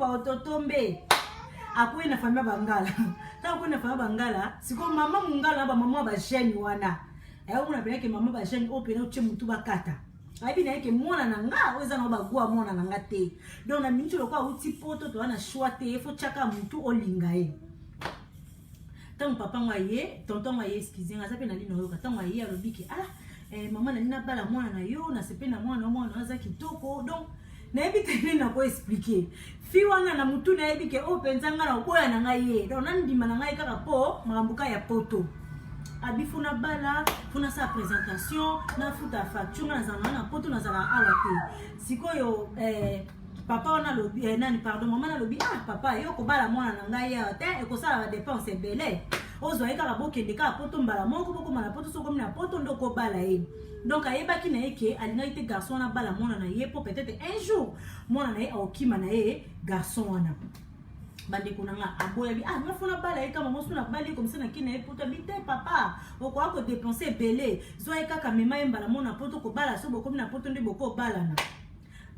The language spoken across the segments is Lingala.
Ipupa ototombe akwei na famille ya bangala. Ntango akwei na famille ya bangala, sikoyo mama mongala na bamama ya bajeune wana ayomona mpena ke mama bajeune oyo mpena otie motu bakata, ayebi na ye ke mwana na nga oyo eza na bagwa mwana na nga te. Donc na miniti lokola auti poto, toza na choix te, faut tiaka motu olinga ye. Ntango papa ngo aye, tonton ngo aye, excuse nga, aza mpe na lino oyoka. Ntango aye, alobi ke: "Ah eh, mama, nali nabala mwana na yo, nasepe na mwana yo, mwana aza kitoko." Donc nayebi te nini nakoexpliquer fi wana na motu. Nayebi ke oyo mpenza ngai na oboya na ngai ye, donc nandima na ngai kaka mpo makambo ka ya poto. Abi faut nabala, faut nasala présentation, nafuta facture, ngai nazala na poto, nazala awa te. Sikoyo eh, papa wana alobi eh, nani, pardon, mama nalobi: "Ah papa, yo kobala mwana na ngai awa te, ekosala badépenses ebele. Ozwa ye kaka, bokende kaka poto mbala moko, bokoma na poto. Soki okomi na poto nde okobala ye." Donc ayebaki na ye ke alingaki te garçon wana bala mwana na ye, mpo peut-être un jour mwana na ye aokima na ye garçon wana. Bandeko na nga, aboyabi: "Ah, nga faut nabala ye kama mosu, nabali ye komisa naki na ye poto." Abi: "Te papa, okoka kodépenser ebele, zwa ye kaka, mema ye mbala mona poto, kobala so bokomi na poto nde bokobalana."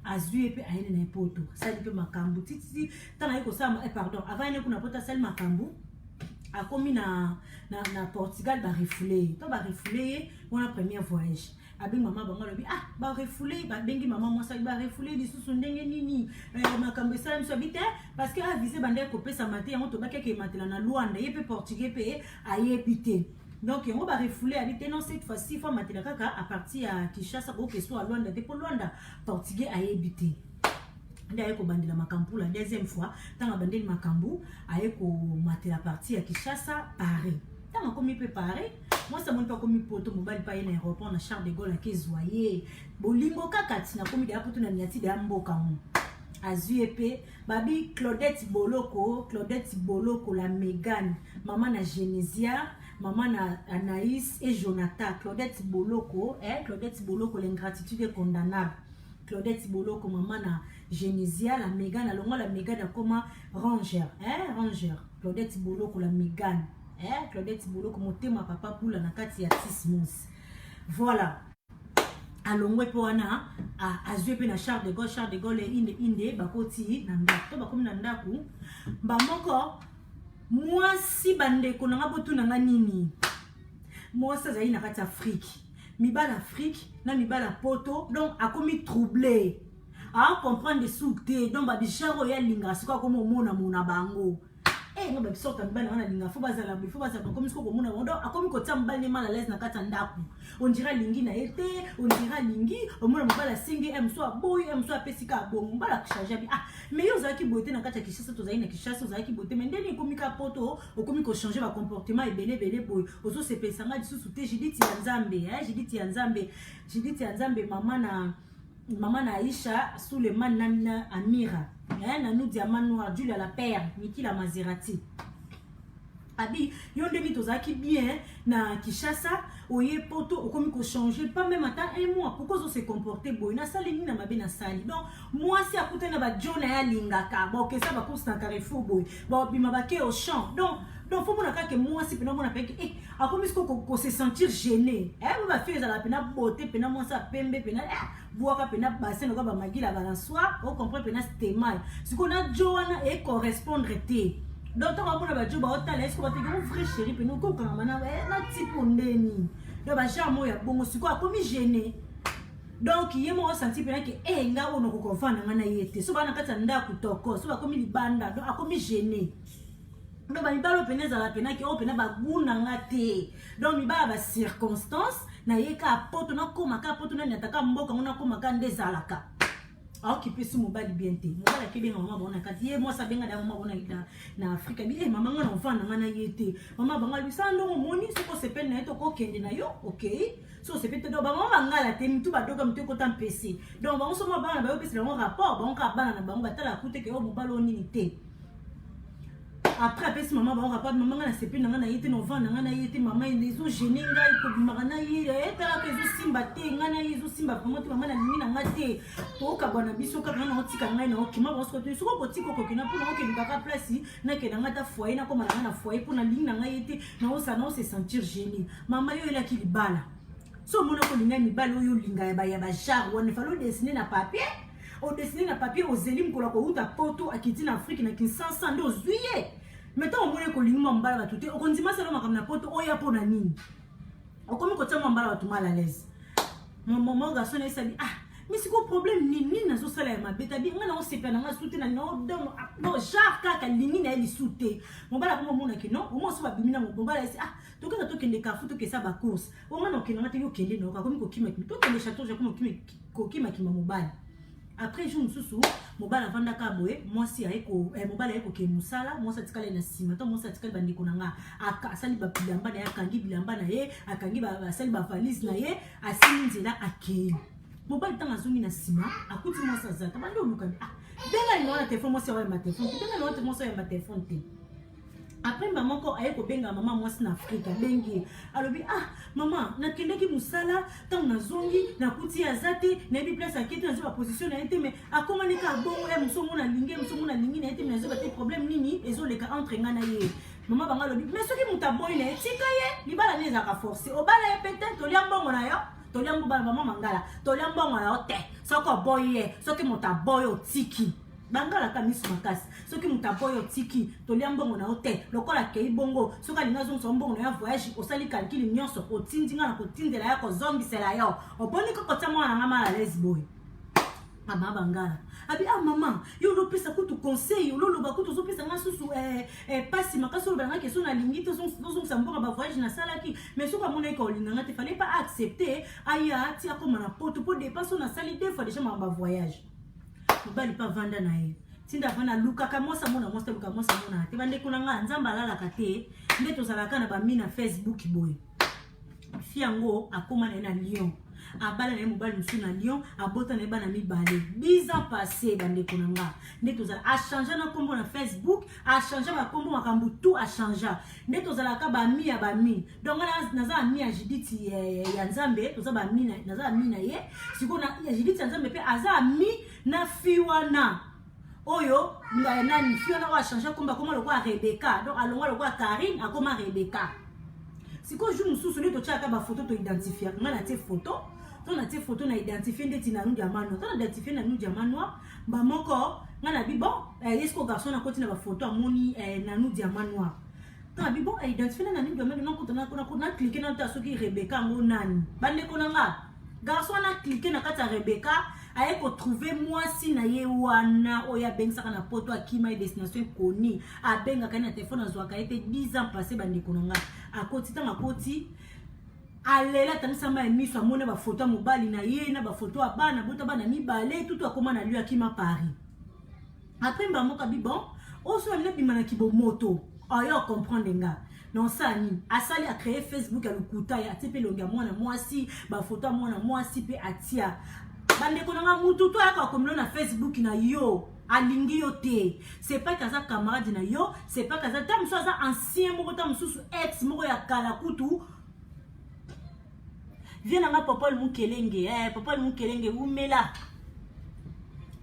Azwi ye mpe, ayeli na ye poto, asali mpe makambo tititi. Ntango aye kosala eh, pardon, avant yene kuna poto, asali makambo, akomi na Portugal, barefouler ye. To barefouler ye wana premier voyage, abengi mama bango, alobi: "Ah, barefouler." Babengi mama mwasi, abi: "Barefouler lisusu ndenge nini? Eh, makambo esala biso." Abi: "Te, parce que avise bandeki kopesama te, yango tobaki ake ematela na Lwanda, ye mpe portugais mpe ayebi te, donc yango barefouler." Abi: "Te, non, cette fois-ci faut amatela kaka à partir ya Kinshasa, koke so ya Lwanda te, mpo Lwanda portugais ayebi te." Nde aye kobandela makambo pour la deuxième fois. Ntango abandeli makambo, aye komatela partir ya Kinshasa, Paris. Ntango akomi mpe Paris, mwasi amoni mpe akomi poto, mobali mpe aye na aéroport na Charles de Gaulle, akezwa ye. Bolingo kaka ntina akomi deya poto na niati deya mboka ngo, azwi ye mpe. Babi Claudette Boloko, Claudette Boloko la Mégane, mama na Genesia, mama na Anaïs et Jonathan. Claudette Boloko, eh, Claudette Boloko, l'ingratitude est condamnable. Claudette Boloko, mama na Genesia, la Mégane, alongwa la Mégane, akoma Ranger, eh, Ranger. Claudette Boloko la Mégane, eh, Claudette Boloko, motema papa Bula na kati ya Tismos. Voilà, alongwe mpe wana, azwi mpe na Charles de Gaulle. Charles de Gaulle inde inde, bakoti na ndako. To bakomi na ndako bamoko mwasi. Bandeko na nga, botuna nga nini? Mwasi azali na kati ya Afrique, mibala Afrique na mibala poto, donc akomi troublé, acomprendre su te. Donc babishare oyo alingaka, sikoyo akomi omona mona bango. Eh, nga babisorte ya mibali na nga nalinga, faut bazala boye, faut bazala. Bakomi sikoyo komona bango, donc akomi kotia mobali ne mal à l'aise na kati ya ndako. On dirait alingi na ye te, on dirait alingi omona mobali asengi ye mosu, aboyi ye mosu, apesi ka abongo, mobali achanger. Abi: "Ah, mais yo ozalaki boye te na kati ya Kinshasa, tozalaki na Kinshasa, ozalaki boye te, mais ndeni ekomi ka poto, okomi kochanger bacomportement ebele ebele boye, ozosepelisa nga lisusu te." Judith ya Nzambe, eh, Judith ya Nzambe, Judith ya Nzambe, mama na Aisha Suleiman na Amira, eh, Nanu Diamant Noir, Julia la Père, Nikila Maserati. Abi: "Yo ndenge tozalaki bien na Kinshasa, oye poto, okomi kochanger, pas même ata un mois. Pourquoi ozose comporter boye? Nasali nini na mabe nasali?" Donc mwasi akutani na bajo na ye alingaka, baokesa bacourse na Carrefour boye, babima, bake au champ. Donc faut mona kaka mwasi mpena omona peke eh, akomi siko kose sentir gêné. Eh, bo bafille ezalaka mpena beauté, mpena mwasi apembe mpena eh, bwaka mpena bassin lokola bamagila balançoire, ocomprendre mpena stemai. Sikoyo na jo wana ecorrespondre te. Donc ntango amona bajo baotala, esiko bateki o vrai chéri mpena okokangama na type ndeni. Donc bagenre moko ya bongo, sikoyo akomi gêné. Donc ye moko asanti mpena ke e nga oyo nakoka ovanda nga na ye te. So baa na kati ya ndako toko, so bakomi libanda, donc akomi gêné. Donc bamibali oyo pene ezala pena ke oyo pena baguna nga te. Donc mibali ya bacirconstance, naye ka poto, nakóma ka poto, naniataka mboka ngo, nakóma ka nde ezalaka aokipe su mobali bien te. Mobali akebenga mama bango na kati ye, mwasi abenga da mama bango na Afrika bi: "E mama, nga na ovanda nga na ye te." Mama bango alobisa ndongo: "Omoni, soki osepeli na ye, tokokende na yo, okei. So osepeli te." Donc bango bangala te, mitu badoka, mitu ekota mpese. Donc bango so mwa bana na bayo opesela bango rapport, bango kaka bana na bango batalaka kuteke oyo mobali oyo nini te. Après apesi mama bango rapport: "Mama, ngai nasepeli na ngai na ye te, na ovanda ngai na ye te. Mama, ezogêner ngai kobimaka na ye, etalaka ezosimba te, ngai na ye ezosimba vraiment te. Mama, nalingi na ngai te, tokabwa na biso kaka, ngai naotika ngai na okima." Bango soko te, soki okotika, okokenda mpona okende kaka place, nakenda ngai ta foyer, nakoma na ngai na foyer, mpo nalingi na ngai ye te, naosala naose sentir gêné. "Mama, yo oyelaki libala, so omona kolinga mibali oyo olinga ya bagenre wana, efali odessiner na papier. Odessiner na papier, ozeli mokolo akouta Poto, akiti na Afrique, na Kinshasa, nde ozwi ye. Mais ntango omoni kolingi mwa mobala bato te, okondima sala makambo na Poto oya mpo na nini? Okomi kotia mwa mbala bato mal à l'aise. Mama garçon nayesabi: "Ah, mais sikoyo problème nini? Nini nazosala ya mabe?" Tabi ngai naosepela na ngai su te na no genre kaka lingi na ye lisu te. Mobali akoma omonaki non, omoi so babimi na mobali ayesi: "Ah, tokenda, tokende Carrefour, tokesa bacourse." Onga na okendanga te, yo okende na akomi kokimakima, tokende Château, akomi kokimakima mobali. Après, jour mosusu, mobali avandaka boye, mwasi aye, mobali aye kokende mosala, mwasi atikali na nsima. To mwasi atikali, bandeko na nga, asali bilamba na ye, akangi bilamba na ye, akangi, asali bavalise na ye, asili nzela, akei. Mobali ntango azongi na nsima, akuti mwasi aza ta bandi olukani. Ah, benga linga wana telefone, mwasi aoyamba telefone te. Benga linga mwasi oyamba telefone te. Après, mba moko aye kobenga mama mwasi na Afrika. Abengi ye, alobi: "Ah mama, nakendaki mosala, ntango nazongi nakuti ye aza te, nayebi place ake te, nazwi baposition na ye te, mais akomani kaka bongo ya mosu omona alingi, mosu omona alingi na ye te, mais nazoba te problème nini ezoleka entre ngai na ye." Mama bango alobi: "Mais soki moto aboyi na ye, tika ye. Libala nde ezalaka force? Obala ye pe te, tolia mbongo na yo, tolia mbongo." Mama mangala: "Tolia mbongo na yo te. Soki oboyi ye, soki moto aboyi, otiki." Bangalaka miso makasi. "Soki moto aboyi, otiki. Tolia mbongo na yo te. Lokola akei bongo, soki alingi azongisa mbongo na yo voyage, osali calcul nyonso, otindi nga na kotindela yo, kozongisela yo. Oboni kokotia mwana na nga mal à l'aise boye." Mama bangala abi: "Ah mama, yo olopesa kutu conseil, ololoba kutu, ozopesa nga susu pasi makasi. Oloba nanga keso nalingi te tozongisa mbongo bavoyage nasalaki. Mais soki amonaki olinganga te, fallait pas accepter aya ti akóma na Poto, mpo dépense oyo nasali deux fois déjà makambo bavoyage." Mobali mpe avanda na ye, ntinda avanda, alukaka mwasi, amona mwasi, aluka mwasi, amonaka te. Bandeko na nga, Nzambe alalaka te. Nde tozalaka na bami na Facebook boye. Fi yango akóma na ye na Lyon, abala na ye mobali mosusu na Lyon, abota na ye bana mibale. 10 ans passé, bandeko na nga, nde tozala. Achange na nkombo na Facebook, achange bakombo, makambo tout achange. Nde tozalaka bami ya bami. Donc nga naza ami ya Judith ya Nzambe, toza bami, naza ami na ye. Sikoyo ya Judith ya Nzambe mpe aza ami na fi wana oyo nani, fi wana oyo achange nkombo, akoma lokola Rebeka. Donc alongwa lokola Karine, akoma Rebeka. Sikoyo jour mosusu nde totiaka bafoto, toidentifiaka. Ngai natie foto, to natie foto na identifie ndeti na nu diamant noir. To na identifie na nu diamant noir bamoko, ngai nabi: "Bon, ye siko garçon nakoti na bafoto, amoni nanu diamant noir." To nabi: "Bon, identifie na nanu diamant noir, na clique na ta soki Rebeka yango nani." Bandeko na nga, garçon wana clique na kati ya Rebeka, aye kotrouver mwasi na ye wana oyo abengisaka na Poto, akima ye destination ekoni. Abengaka ye na telefone, azwaka ye te. 10 ans passé, bandeko na nga, akoti. Ntango akoti, alela, atangisa mai ya miso, amoni bafoto ya mobali na ye na bafoto ya bana bota, bana mibale tutu. Akóma na lui, akima Paris. Après, mba moko abi: "Bon, oso alingi abima na kibomoto, ayo comprendre nga na osala nini?" Asali, acréer Facebook ya lokuta ye, atie mpe elongi ya mwana mwasi, bafoto ya mwana mwasi mpe atia. Bandeko na nga, mutu to ayaka komilo na Facebook na yo, alingi yo te. C'est pas que aza camarade na yo, c'est pas que aza ta mosusu, aza ancien moko, ta mosusu ex moko ya kala kutu. Vie na nga, Popol Mukelenge, Popol Mukelenge, umela.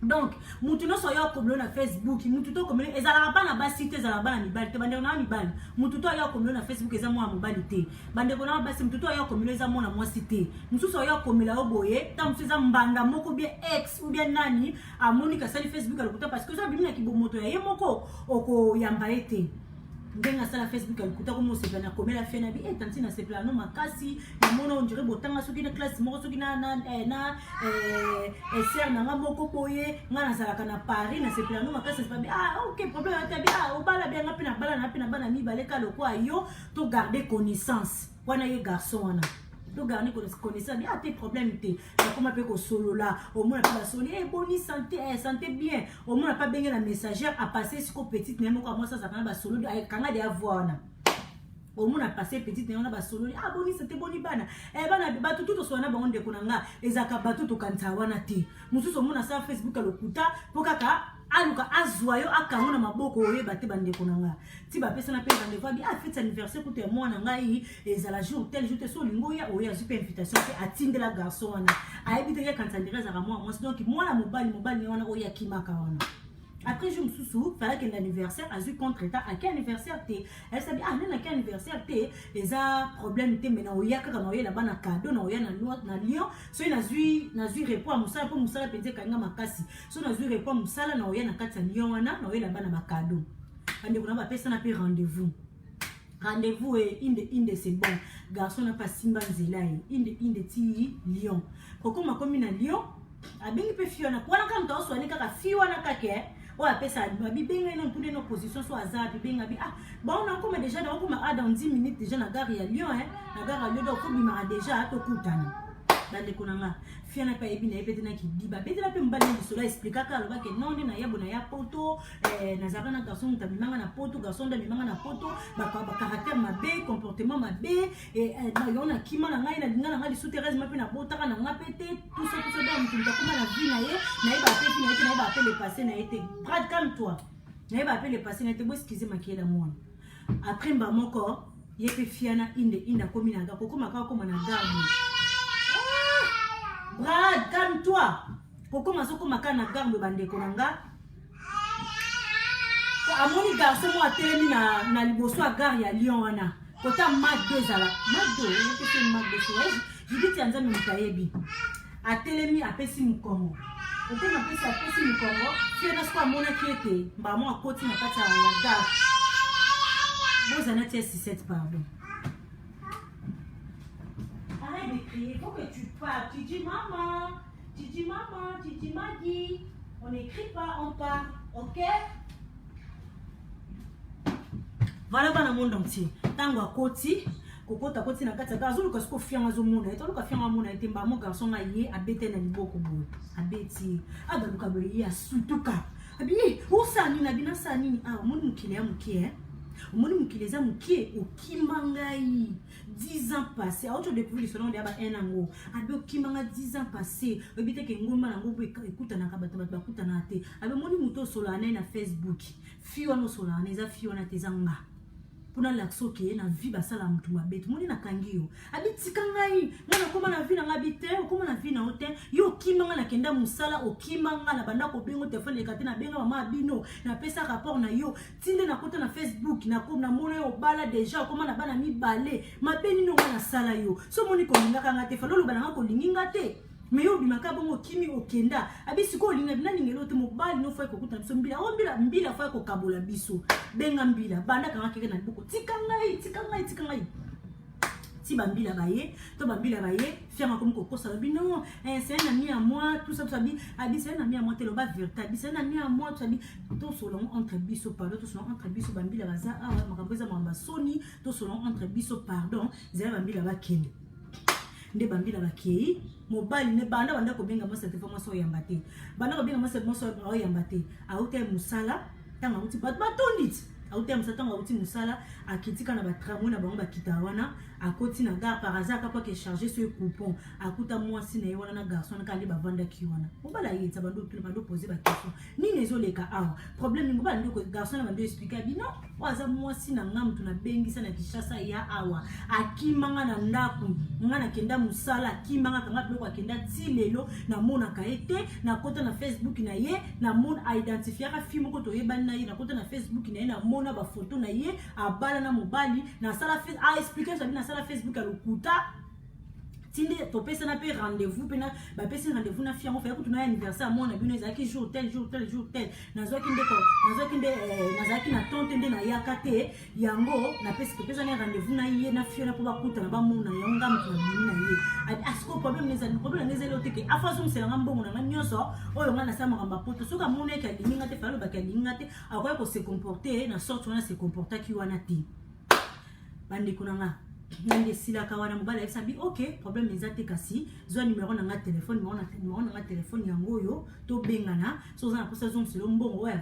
Donc mutu nyonso oyo akomelo na Facebook, mutu to okomelo, ezalaka bana basi te, ezalaka bana mibali te. Bandeko na mibali, mutu to oyo akomelo na Facebook eza mwana mobali te. Bandeko na basi, mutu to oyo akomelo eza mwana mwasi te. Mosusu oyo akomela yo boye, ta mosusu eza mbanda moko, bien ex ou bien nani, amoni kasali Facebook alokuta, parce que ozo abimi na kibomoto ya ye moko, okoyamba ye te. Ndenge asala Facebook alikuta, komo osepela na komela fe na bi e tanti, nasepela no makasi, namona on dirait botanga soki na classe moko, soki na sœur na nga moko boye. Nga nazalaka na Paris, nasepela no makasi. Nasepela bi: "Ah ok, problème ata bi, ah obala bi, nga mpe na bala na mpe na bana mibale ka lokola yo, to garder connaissance wana." Ye garçon wana, to garder connaissance bi: "Ah te, problème te." Nakoma mpe kosolola, omona mpe basoli: "E boni santé?" "Eh, santé bien." Omona mpe abenge na messager, apasse siko petite na ye moko ya mwasi azalaka na basololi, akanga de avoi wana. Omona passe petite na ye wana, basololi: "Ah boni santé? Boni bana?" Eh, bana. Bato tu tosola na bango, ndeko na nga, ezalaka bato tokanisa wana te. Mosusu omona asala Facebook ya lokuta mpo kaka aluka azwa yo, akango na maboko, oyeba te. Bandeko na nga, ti bapesana mpe rendez-vous, abi: "Ah, fête anniversaire kutu ya mwana ngai ezala jour tel jour te, so olingi oya." Oyo azwi mpe invitation mpe atindela garçon wana, ayebi te, ye kanisa ndenge azalaka mwana mwasi. Donc mwana mobali, mobali wana oyo akimaka wana. Après, jour mosusu fallait akende anniversaire, azwi contretemps, ake anniversaire te. Ayesabi: "Ah, nde nake anniversaire te, eza problème te, mais na oya kaka, na oyela bana cadeau, na oya na Lyon. Soki nazwi repos ya mosala, mpo mosala mpenza ekangi makasi, so nazwi repos ya mosala, na oya na kati ya Lyon wana, na oyela bana bacadeau." Bandeko na, bapesana mpe rendez-vous. Rendez-vous e inde inde, c'est bon. Garçon na mpe asimba nzela ye inde inde ti Lyon. Kokoma, komi na Lyon, abengi mpe fille wana. Wana kaka moto aoswani kaka fille wana kaka oyo apesa abibenga ye na mpuna na position so aza abibenga bi: "Ah bon, nakoma déjà, nakoma a dans 10 minutes déjà na gare ya Lyon, hein, na gare ya Lyon, donc kobimaka déjà, tokutana." Bandeko na nga, fille wana mpe ayebi na ye mpe te na kidiba, abetela mpe mobali na lisolo, aexplikaka, alobaki: "Non, nde nayabo na ya Poto, nazalaka na garçon, moto amemanga na Poto, garçon nde amemanga na Poto, bacaractère mabe, comportement mabe, yango nakima na ngai, nalinga na ngai lisu te, heureusement mpe nabotaka na nga mpe te, tout ça, tout ça. Donc moto moto akoma na vie na ye, nayeba mpe vie na ye te, nayeba mpe le passé na ye te." Brad, calme toi. "Nayeba mpe le passé na ye te, boexcuse makela mwana." Après, mba moko ye mpe fille wana inde inde akomi na gare. Kokoma kaka, okoma na gare. Brad, calme-toi. Kokoma, azokoma kaka na gare boye, bandeko na nga, amoni garçon moko atelemi na liboso ya gare ya Lyon wana, kota Macdo. Ezala Macdo, epesi Macdo, Judith ya Nzambe, moto ayebi. Atelemi, apesi mokongo, otemi, apesi mokongo. Fille na siko amonaki ete mbamo akoti na kati ya gare. Bozala nati ya 67, pardon. Arrête de crier, il faut que tu parles. Tu dis maman, tu dis maman, tu dis Maggie. On n'écrit pas, on parle, ok? Voilà, bana monde entier. Ntango akoti, kokota, akoti na kati ya gare, azoluka siko fille yango, azomona ye te, aluka fille yango, amona ye te. Mbamo garçon nga ye abete na liboko boye, abeti ye, abaluka boye, ye asutuka, abi: "Ye osala nini?" Abi: "Nasala nini? Ah, omoni mokili ya moke, omoni mokili eza moke. Okima ngai 10 ans passé." Auti odécouvrir lisolo ngo deya ba 1 yango. Abi: "Okima nga 10 ans passé, oyebi te ke ngomba nango bo ekutanaka, bato bakutanaka te." Abi: "Omoni moto osolaka naye na Facebook, fille wana osolaka na, eza fille wana te, eza nga. Mpona lakisa okeye na vie, basala motu mabe, tomoni nakangi yo." Abi: "Tika ngai, ngai nakóma na vie na ngai." Abi: "Te, okóma na vie na yo te. Yo okima ngai, nakenda mosala, okima ngai, na banda kobenga telefone eleka te, nabenga mama ya bino, napesa rapport na yo, tinde nakota na Facebook, namona yo obala déjà, okóma na bana mibale. Mabe nini ngai nasala yo? So omoni kolingaka nga te, fala oloba na nga kolingi nga te, me yo obimaka bongo, okimi, okenda." Abi: "Sikoyo olinga nalingeli yo te. Mobali no foi kokutana biso, mbila o mbila, mbila foi kokabola biso. Benga mbila." Banda kanga keke na liboko: "Tika ngai, tika ngai, tika ngai." Ti bambila baye, to bambila baye, fille akomi kokosa, lobi: "Non, c'est un ami à moi, tout ça, tout ça." Abi: "C'est un ami à moi te, loba vérité." Abi: "C'est un ami à moi, tout ça." Abi: "Tosolongo entre biso, pardon, tosolongo entre biso. Bambila baza awa, makambo eza makambo basoni, tosolongo entre biso, pardon." Zela bambila bakende. Nde bambila bakei, mobali ne banda kobenga mwasi ya telefone, mwasi oyamba te. Banda kobenga mwasi, mwasi oyamba te. Auta ye mosala, ntango auti, bato batondi ti auti ya mosala. Ntango auti mosala, akitika na batramway na bango, bakita wana, akoti na gare par hasard, kaka ake charge so coupon, akuta mwasi na ye wana na garçon wana kaka nde bavandaki wana. Mobali ayetisa, bando otuna, bando pose baquestion: "Nini ezoleka awa? Problème nini?" Mobali nde garçon na bando explique, abi: "Non, oyo aza mwasi na nga, motu nabengisa na Kinshasa ya awa. Akimanga na ndako, nga nakenda mosala, akimanga, kanga biloko, akenda. Ti lelo namonaka ye te. Nakota na Facebook na ye, namona aidentifiaka fille moko toyebani na ye. Nakota na Facebook na ye, namona bafoto na ye, abala na mobali. Nasala, aexplike, abi nasala Facebook ya lokuta, tinde topesana mpe rendez-vous mpe bapesi rendez-vous na fille yango. Faya kutu na anniversaire ya mwana bino, ezalaki jour tel, jour tel, jour tel. Nazwaki nde nazalaki na tante, nde nayaka te. Yango napesi, topesani rendez-vous na ye na fille wana mpo bakutana, bamona yango. Nga moto nabimi na ye. Asiko problème ezali, problème nanga ezali oteke afa azongiselanga mbongo na nga nyonso oyo nga nasala makambo ya Poto. Soki amoni eke alingi nga te, fala alobaki alingi nga te, akoki kose comporter na sorte wana se comportaki wana te." Bandeko na nga, nde esilaka wana. Mobali ayebisa bi: "Ok, problème eza te, kasi zwa numero na nga telefone, numero na nga telefone yango oyo, tobengana. So oza na mposa ozongisela mbongo oyo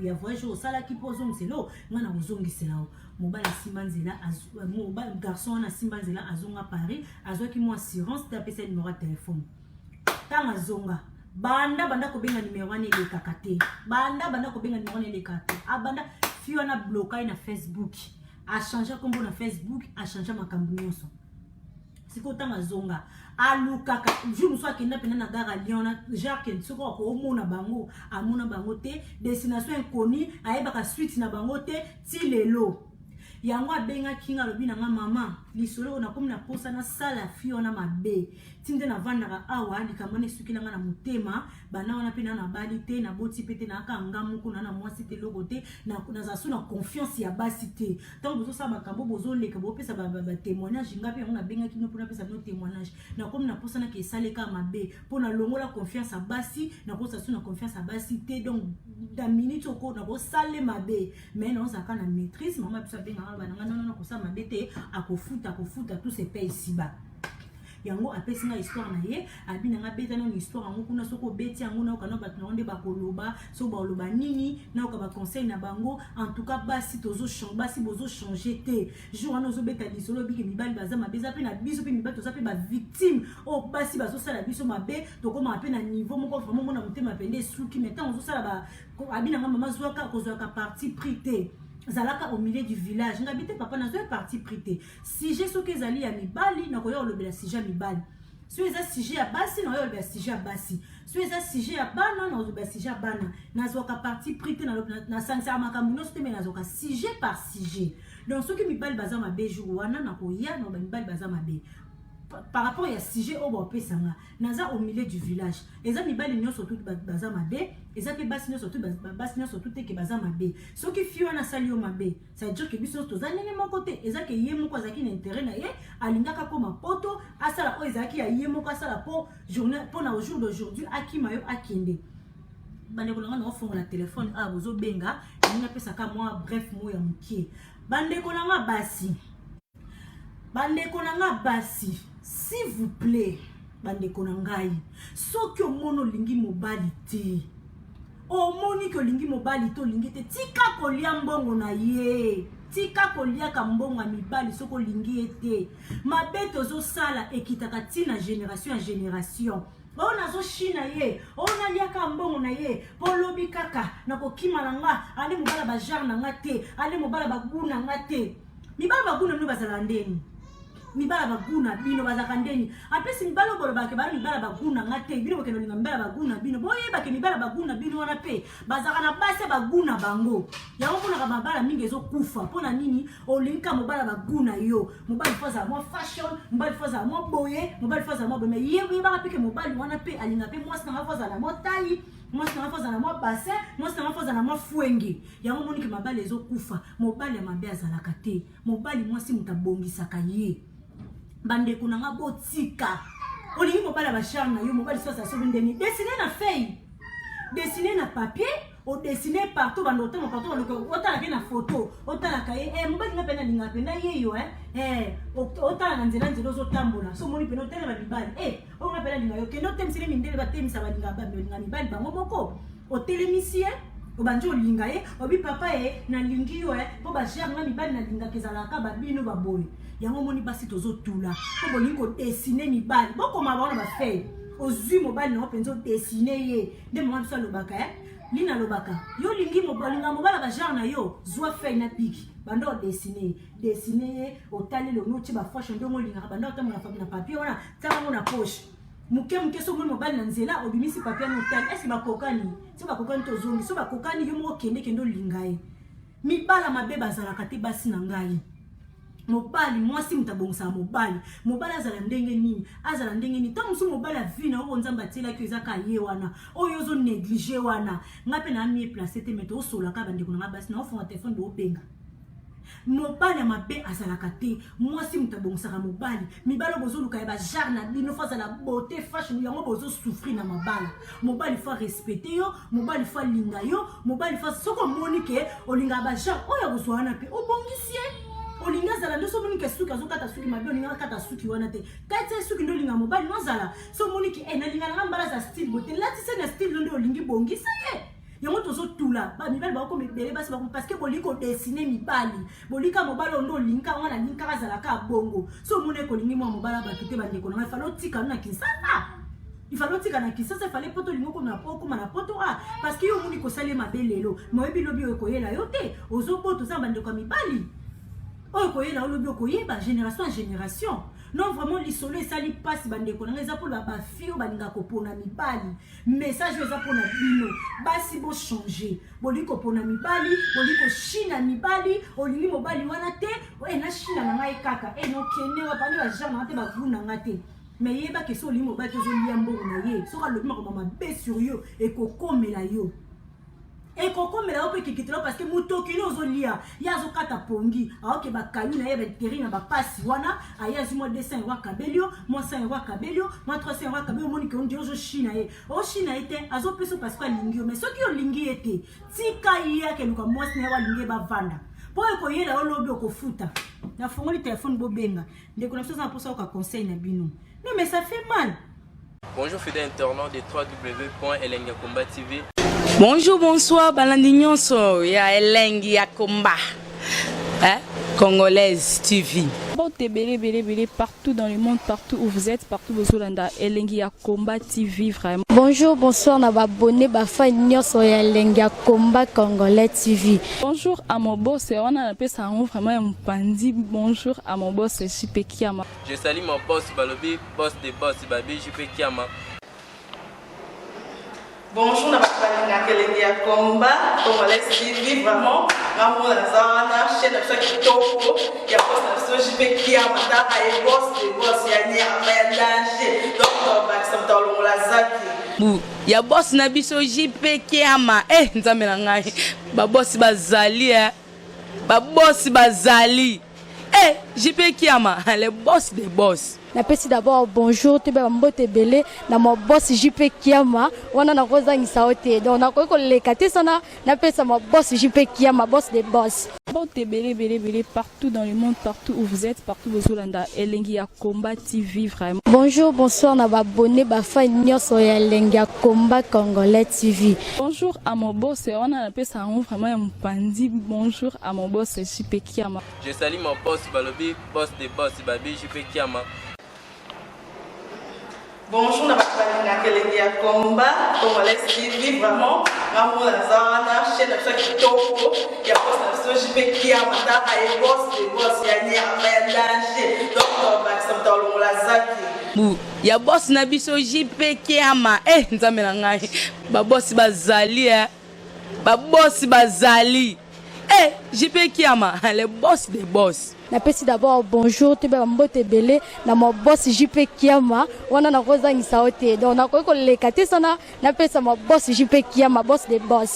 ya voyage oyo osalaki, mpo ozongisela nga na kozongisela yo." Mobali asimba nzela, garçon wana asimba nzela, azonga Paris. Azwaki mwa assurance te, apesa numero ya telefone. Ntango azonga, banda kobenga numero wana, elekaka te. Banda kobenga numero wana, elekaka te. Abanda fille wana, bloka ye na Facebook, achange nkombo na Facebook, achange makambo nyonso. Sikoyo ntango azonga, alukaka jour mosusu, akenda mpena na gare ya Lyon na Jacques, soki akomona bango, amona bango te. Destination inconnue, ayebaka suite na bango te ti lelo. Yango abengaki nga, alobi na nga: "Mama, lisolo oyo nakomi na posa nasala fille wana mabe ti nde navandaka awa. Likambo wana esukila nga na motema. Bana wana mpe na nabali te, naboti mpe te, nayaka nga moko na mwasi te, eloko te. Nazala so na confiance ya basi te. Ntango bozosala makambo, bozoleka, bopesa batémoignage, nga mpe yango nabengaki bino mpona napesa bino témoignage. Nakomi na posa nake esaleka mabe mpo nalongola confiance ya basi. Nakozala so na confiance ya basi te. Donc na minute oko nakosale mabe, mais naozalaka na maîtrise." Mama biso abengaka bananga nonono, kosala mabe te, akofuta, akofuta, tout se paye ici-bas. Yango apesi nga histoire na ye. Abi na nga: "Beta nano histoire yango kuna. Soki obeti yango, nayoka na bato nango nde bakoloba. Soki baloba nini, nayoka baconseil na bango." En tout cas, basi basi bozochange te. Jour wana ozobeta lisolo, obike mibali baza mabe. Eza mpe na biso mpe mibali toza mpe bavictime oyo basi bazosala biso mabe. Tokomaka mpe na niveau moko vraiment mona motema pende esuki. Mais ntango ozosala, abi na nga: "Mama, zwaka, kozwaka parti pris te, zalaka au milieu du village." Ngabi te, papa, nazwa parti pris te. Sujet soki ezali ya mibali, nakoya kolobela sujet ya mibali. Soki eza sujet ya basi, nakoya kolobela sujet ya basi. Soki eza sujet ya bana, nakolobela sujet ya bana. Nazwaka parti pris te, nasangisaka makambo nyonso te, mais nazwaka sujet par sujet. Donc soki mibali baza mabe, jour wana nakoya na mibali baza mabe par rapport ya sujet oyo baopesanga. Naza au milieu du village. Eza mibali nyonso tu baza mabe, eza mpe basi nyonso tu, basi nyonso tu teke baza mabe. Soki fille wana asali yo mabe, ça veut dire que biso nyonso toza ndenge moko te. Eza ke ye moko azalaki na intérêt na ye, alingaka koma poto, asala oyo ezalaki ya ye moko, asala mpo journée, mpo na au jour d'aujourd'hui akima yo, akende. Bandeko na nga, naofongola telefone awa, bozobenga. Ndenge apesaka mwa bref mo ya mokie. Bandeko na nga basi, bandeko na nga basi, s'il vous plaît, bandeko na ngai, soki omoni olingi mobali te, omoni ke olingi mobali te, olingi te, tika kolia mbongo na ye, tika koliaka mbongo ya mibali. Soki olingi ye te, mabe tozosala ekitaka ntina génération ya génération. Oyo nazoshina ye, oyo naliaka mbongo na ye, mpo lobi kaka nakokima na nga, ale mobala bagenre na nga te, ale mobala bagu na nga te. Mibala bagu na bino bazalaka ndeni? Mibala bagu na bino bazalaka ndeni? Apesi mibala oyo bolobaka bala mibala bagu na nga te, bino bokende olinga mibala bagu na bino. Boyebake mibala bagu na bino wana mpe bazalaka na basi ya bagu na bango. Yango mponaka mabala mingi ezokufa. Mpo na nini? Olingi ka mobala bagu na yo. Mobali faut azala mwa fashion, mobali faut azala mwa boye, mobali faut azala mwa boye. Mais ye oyebaka mpe ke mobali wana mpe alinga mpe mwasi nanga faut azala mwa taille, mwasi nanga faut azala mwa bassin, mwasi nanga faut azala mwa fwenge. Yango moniki mabala ezokufa. Mobali ya mabe azalaka te. Mobali, mwasi moto abongisaka ye. Bandeko na nga, botika. Olingi mobali ya bacharme na yo, mobali so azala soki ndeni, dessine na feuille, dessine na papier, odessine partout, bando otanga partout, baluka otalaka ye na photo, otalaka ye: "Eh, mobali nga mpe nalingaka mpenza ye yo." Eh, otala na nzela, nzela ozotambola, so omoni mpena otelema mibali: "Eh, oyo nga mpe nalinga yo." Kende otemisele mindele, batemisa, balinga mibali bango moko. Otelemisi ye, obandi olinga ye, obi: "Papa ye, nalingi yo." E mpo bagere nga mibali nalingaka ezalaka babino baboye. Yango omoni basi tozotula mpo bolingi kodessiner mibali. Bokoma bango na bafeuille. Ozwi mobali nango mpenza, odessiner ye nde mama biso alobaka. E lina alobaka: "Yo olingi, olinga mobali bagenre na yo, zwa feuille na bic, banda odessiner ye, dessiner ye, otali elongi, otie bafashe ndenge olingaka, banda otambola na papier wana, tiaka yango na poche moke moke. So omoni mobali na nzela, obimisi papier wana, otali esi bakokani. So bakokani, tozongi. So bakokani, yo moko kende, kende olinga ye." Mibala mabe bazalaka te. Basi na ngai, mobali, mwasi moto abongisaka mobali. Mobali azala ndenge nini? Azala ndenge nini? Ntango mosusu mobali avi na oyo Nzambe atielaki, eza ka ye wana oyo ozonégliger wana. Ngai mpe na mieux placé te, mais tosolaka. Bandeko na ngai basi, naofonga telefone, boobenga. Mobali ya mabe azalaka te. Mwasi moto abongisaka mobali. Mibali oyo bozoluka ya bagenre na bino, faut azala beauté, fashion, yango bozosouffrir na mabala. Mobali faut respecter yo, mobali faut alinga yo, mobali faut, soki omoni ke olingaka bagenre oyo akozwa wana, mpe obongisi ye. Olingi azala nde, so omoni ke suki azokata suki mabe, olingi akata suki wana te, kati ye suki nde olinga mobali no azala. So omoni ke eh, nalinga nanga mbala aza style boye te, latise na style nde olingi, bongisa ye. Yango tozotula. Mibali bakokoma ebele, basi bakoma, parce que bolingi kodessiner mibali. Bolika mobali oyo nde olingi kaka wana, alingi kaka azalaka bongo. So omoni ekolingi mwa mobali ya bato te, bandeko na ngai, fallait otika no na Kinsasa, ifale otika na Kisasa, ifale poto olingi okoma na poto. A parce que yo omoni kosala ye mabe lelo, ma oyebi lobi oyo ekoyela yo te. Ozobota, oza na bandeko ya mibali oyo koyela, olobi okoyeba génération ya génération. Non, vraiment, lisolo esali mpasi, bandeko na ngai. Eza mpona bafille oyo balingaka kopona mibali. Message oyo eza mpona bino basi. Bochange. Bolingi kopona mibali, bolingi koshina mibali. Olingi mobali wana te, e nashina na ngai kaka e nokende wapani bagenre na nga te, bagu na nga te. Mais yebake, so olingi mobali te, ozolia mbongo na ye. Soki alobi makambo mabe sur yo, ekokomela yo, ekokomela yo mpe kikitela, parce que motokili ozolia, ye azokata pongi, aoke bakayu na ye, bainteri na bapasi wana. Aye azwi mwa 200 euro, akabeli yo mwa 100 euro, akabeli yo mwa 300 euro, akabeli. Omoni ke ondi ozoshina ye, oshina ye te, azopesa parce que alingi yo. Mais soki olingi ye te, tika ye akeluka mwasi na ye, alingi ye, bavanda, mpo ekoyela yo lobi, okofuta. Nafongoli telefone, bobenga. Ndeko na biso aza na mposa oyoka conseil na bino. Non, mais ça fait mal. Bonjour fidèles internautes de www.elengiyakomba TV. Bonjour, bonsoir, balandi nyonso ya Elengi ya Komba, hein? Congolaise TV. Mbote ebele ebele ebele partout dans le monde, partout où vous êtes, partout bozolanda Elengi ya Komba TV vraiment. Bonjour, bonsoir na baabonnés, bafans nyonso ya Elengi ya Komba Congolais TV. Bonjour à mon boss, wana napesa yango vraiment ya mopandi. Bonjour à mon boss JP Kiama. Je salue mon boss Balobi, boss de boss Babi JP Kiama. Bonjour na bato balingaka Elengi ya Komba Congolais TV. Vraiment, ngamona naza wana, chaîne na biso ya kitoko ya boss na biso JP Kiama. Taka ye, boss de boss ya nyama ya danger. Donc tobakisa moto alongola zaki. Bu ya boss na biso JP Kiama. Eh, nzambe na ngai, babosi bazali, eh. Babosi bazali. Eh, JP Kiama, le boss des boss. Napesi d'abord bonjour, toyeba bambote ebele na ma boss JP Kiama. Wana nakozangisa yo te, donc nakoki koleka te sana napesa ma boss JP Kiama, boss de boss. Mbote ebele ebele ebele partout dans le monde, partout où vous êtes, partout bozolanda Elengi ya Komba TV vraiment. Bonjour, bonsoir na baabonnés, bafans nyonso ya Elengi ya Komba Congolais TV. Bonjour à mon boss, wana napesa yango vraiment ya mopandi. Bonjour à mon boss JP Kiama. Je salue mon boss Balobi, boss de boss Babi JP Kiama. Bonjour na bato balingaka Elengi ya Komba Congolais TV. Vraiment, ngamona naza wana, chaîne na biso ya kitoko ya boss na biso JP Kiama. Taka ye, boss de boss ya nyama ya danger. Donc tobakisa moto alongola zaki. Bu ya boss na biso JP Kiama. Eh, nzambe na ngai, babosi bazali, eh. Babosi bazali. Eh, JP Kiama, le boss des boss. Napesi d'abord bonjour, toyeba bambote ebele na ma boss JP Kiama. Wana nakozangisa yo te, donc nakoki koleka te sana napesa ma boss JP Kiama, boss de boss.